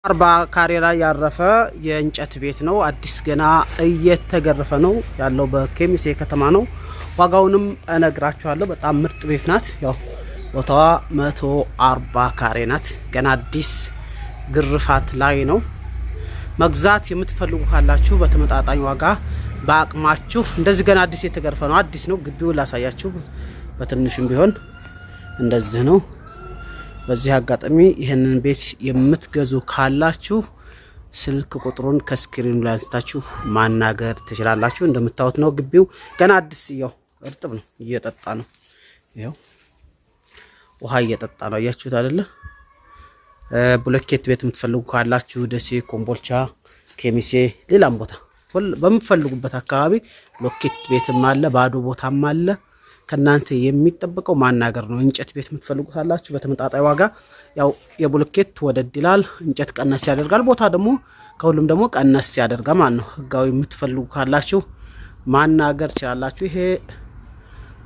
40 ካሬ ላይ ያረፈ የእንጨት ቤት ነው። አዲስ ገና እየተገረፈ ነው ያለው፣ በኬሚሴ ከተማ ነው። ዋጋውንም እነግራችኋለሁ። በጣም ምርጥ ቤት ናት። ያው ቦታዋ 140 ካሬ ናት። ገና አዲስ ግርፋት ላይ ነው። መግዛት የምትፈልጉ ካላችሁ በተመጣጣኝ ዋጋ በአቅማችሁ እንደዚህ ገና አዲስ የተገረፈ ነው። አዲስ ነው። ግቢውን ላሳያችሁ በትንሹም ቢሆን እንደዚህ ነው። በዚህ አጋጣሚ ይህንን ቤት የምትገዙ ካላችሁ ስልክ ቁጥሩን ከ screen ኡ ላይ አንስታችሁ ማናገር ትችላላችሁ። እንደምታዩት ነው፣ ግቢው ገና አዲስ፣ ያው እርጥብ ነው፣ እየጠጣ ነው። ይኸው ውሃ እየጠጣ ነው። አያችሁት አይደለ? ብሎኬት ቤት የምትፈልጉ ካላችሁ ደሴ፣ ኮምቦልቻ፣ ኬሚሴ፣ ሌላም ቦታ በምትፈልጉበት አካባቢ ብሎኬት ቤትም አለ፣ ባዶ ቦታም አለ። ከእናንተ የሚጠበቀው ማናገር ነው። እንጨት ቤት የምትፈልጉ ካላችሁ በተመጣጣኝ ዋጋ፣ ያው የብሎኬት ወደድ ይላል፣ እንጨት ቀነስ ያደርጋል። ቦታ ደግሞ ከሁሉም ደግሞ ቀነስ ያደርጋል ማለት ነው። ህጋዊ የምትፈልጉ ካላችሁ ማናገር ትችላላችሁ። ይሄ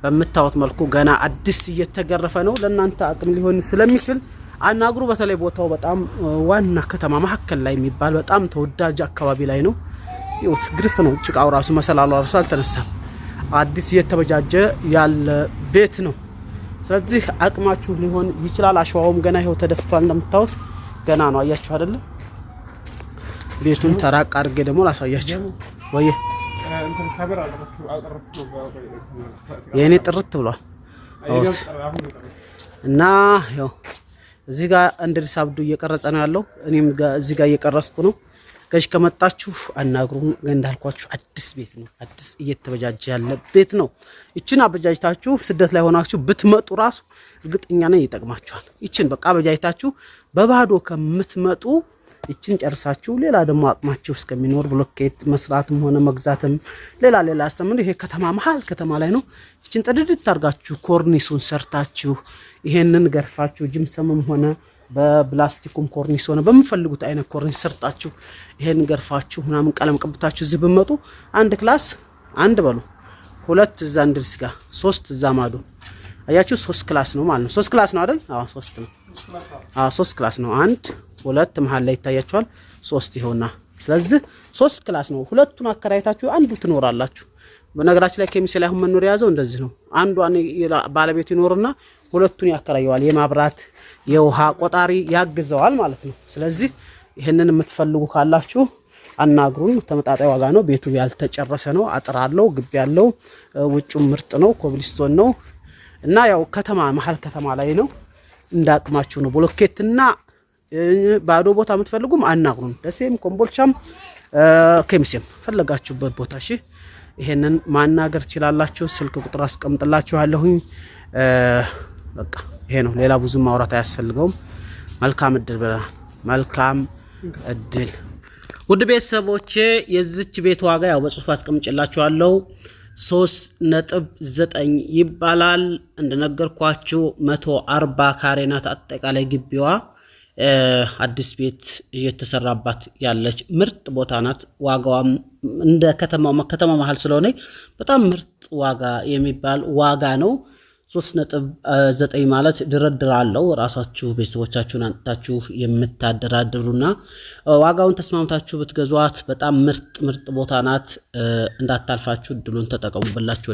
በምታዩት መልኩ ገና አዲስ እየተገረፈ ነው። ለእናንተ አቅም ሊሆን ስለሚችል አናግሩ። በተለይ ቦታው በጣም ዋና ከተማ መካከል ላይ የሚባል በጣም ተወዳጅ አካባቢ ላይ ነው። ይኸውት ግርፍ ነው። ጭቃው ራሱ መሰላሉ ራሱ አልተነሳም። አዲስ እየተበጃጀ ያለ ቤት ነው። ስለዚህ አቅማችሁ ሊሆን ይችላል። አሸዋውም ገና ይኸው ተደፍቷል። እንደምታዩት ገና ነው። አያችሁ አይደለ? ቤቱን ተራቅ አድርጌ ደግሞ ላሳያችሁ። ወይ የእኔ ጥርት ብሏል። እና ያው እዚህ ጋር እንድሪስ አብዱ እየቀረጸ ነው ያለው። እኔም እዚህ ጋር እየቀረጽኩ ነው። ገዥ ከመጣችሁ አናግሩ። እንዳልኳችሁ አዲስ ቤት ነው። አዲስ እየተበጃጀ ያለ ቤት ነው። ይችን አበጃጅታችሁ ስደት ላይ ሆናችሁ ብትመጡ ራሱ እርግጠኛ ነኝ ይጠቅማችኋል። ይችን በቃ አበጃጅታችሁ በባዶ ከምትመጡ ይችን ጨርሳችሁ ሌላ ደግሞ አቅማችሁ እስከሚኖር ብሎኬት መስራትም ሆነ መግዛትም ሌላ ሌላ አስተምር። ይሄ ከተማ መሀል ከተማ ላይ ነው። ይችን ጥድድት አድርጋችሁ ኮርኒሱን ሰርታችሁ ይሄንን ገርፋችሁ ጅምሰምም ሆነ በፕላስቲኩም ኮርኒስ ሆነ በምፈልጉት አይነት ኮርኒስ ሰርታችሁ ይሄን ገርፋችሁ ምናምን ቀለም ቀብታችሁ እዚህ ብትመጡ አንድ class አንድ በሉ፣ ሁለት እዛ እንድሪስ ጋር፣ ሶስት እዛ ማዶ፣ አያችሁ፣ ሶስት class ነው ማለት ነው። ሶስት class ነው አይደል? አዎ፣ ሶስት ነው። አዎ፣ ሶስት class ነው። አንድ፣ ሁለት መሀል ላይ ይታያችኋል። ሶስት ይሆና። ስለዚህ ሶስት class ነው። ሁለቱን አከራይታችሁ አንዱ ትኖራላችሁ። በነገራችን ላይ ኬሚሴ ላይ አሁን መኖር የያዘው እንደዚህ ነው። አንዷን ባለቤቱ ይኖርና ሁለቱን ያከራየዋል። የማብራት የውሃ ቆጣሪ ያግዘዋል ማለት ነው። ስለዚህ ይህንን የምትፈልጉ ካላችሁ አናግሩን። ተመጣጣኝ ዋጋ ነው። ቤቱ ያልተጨረሰ ነው። አጥር አለው፣ ግቢ ያለው፣ ውጩም ምርጥ ነው። ኮብልስቶን ነው እና ያው ከተማ መሀል ከተማ ላይ ነው። እንዳቅማችሁ ነው። ብሎኬትና ባዶ ቦታ የምትፈልጉም አናግሩን። ደሴም፣ ኮምቦልቻም፣ ኬሚሴም ፈለጋችሁበት ቦታ እሺ፣ ይሄንን ማናገር ትችላላችሁ። ስልክ ቁጥር አስቀምጥላችኋለሁኝ። በቃ ይሄ ነው። ሌላ ብዙ ማውራት አያስፈልገውም። መልካም እድል ብለናል። መልካም እድል ውድ ቤተሰቦቼ። የዚች ቤት ዋጋ ያው በጽሁፍ አስቀምጭላችኋለሁ። 3.9 ይባላል። እንደነገርኳችሁ 140 ካሬ ናት አጠቃላይ ግቢዋ። አዲስ ቤት እየተሰራባት ያለች ምርጥ ቦታ ናት። ዋጋዋም እንደ ከተማ ከተማ መሀል ስለሆነ በጣም ምርጥ ዋጋ የሚባል ዋጋ ነው። 3.9 ማለት ድርድር አለው። ራሳችሁ ቤተሰቦቻችሁን አንጥታችሁ የምታደራድሩና ዋጋውን ተስማምታችሁ ብትገዟት በጣም ምርጥ ምርጥ ቦታ ናት። እንዳታልፋችሁ፣ እድሉን ተጠቀሙብላችሁ።